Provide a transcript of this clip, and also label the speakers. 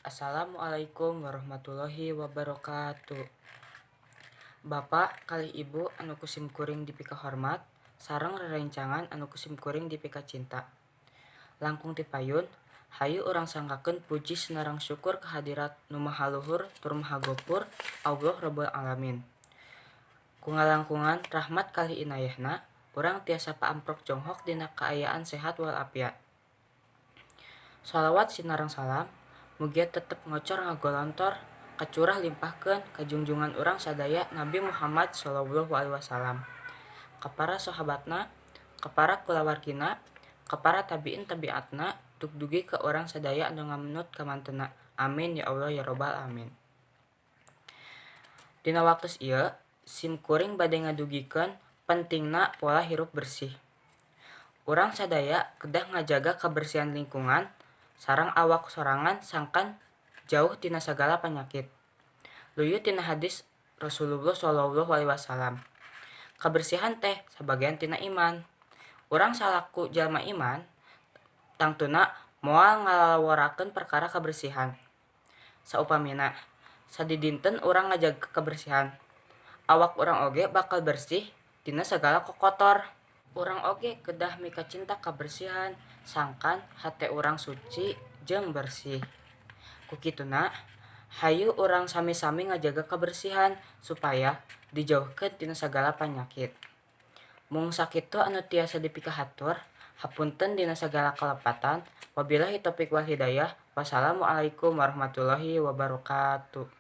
Speaker 1: Assalamualaikum warahmatullahi wabarakatuh. Bapak kalih Ibu anu ku simkuring dipikahormat sareng rerencangan anu ku simkuring dipikacinta. Langkung ti payun, hayu urang sanggakeun puji sinareng syukur kehadirat Nu Maha Luhur tur Maha Gopur, Allah Rabbul Alamin. Ku ngalangkungan rahmat kalih inayahna, urang tiasa paamprok jonghok dina kaayaan sehat walafiat. Shalawat sinareng salam mugia tetep ngocor ngagolontor kacurah limpahkeun ka junjungan urang sadaya Nabi Muhammad shallallahu alaihi wasallam, ka para sahabatna, ka para kulawargina, ka para tabiin tabiatna, dug dugi ka urang sadaya anu nganut kamantena. Amin ya Allah ya robbal alamin. Dina waktos ieu sim kuring bade ngadugikeun pentingna pola hirup bersih. Urang sadaya kedah ngajaga kabersihan lingkungan sareng awak sorangan sangkan jauh tina sagala panyakit. Luyu tina hadis Rasulullah shallallahu alaihi wasallam, kabersihan teh sabagian tina iman. Urang salaku jalma iman tangtuna moal ngalalaworakeun perkara kabersihan. Saupamina sadidinten urang ngajaga kebersihan, awak urang oge bakal bersih tina sagala kokotor. Urang oge kedah mikacinta kabersihan sangkan hate urang suci jeung bersih. Ku kituna, hayu urang sami-sami ngajaga kabersihan supaya dijauhkeun tina sagala panyakit. Mung sakitu anu tiasa dipikahatur, hapunten dina sagala kalepatan. Wabillahi taufik wal hidayah, wassalamualaikum warahmatullahi wabarakatuh.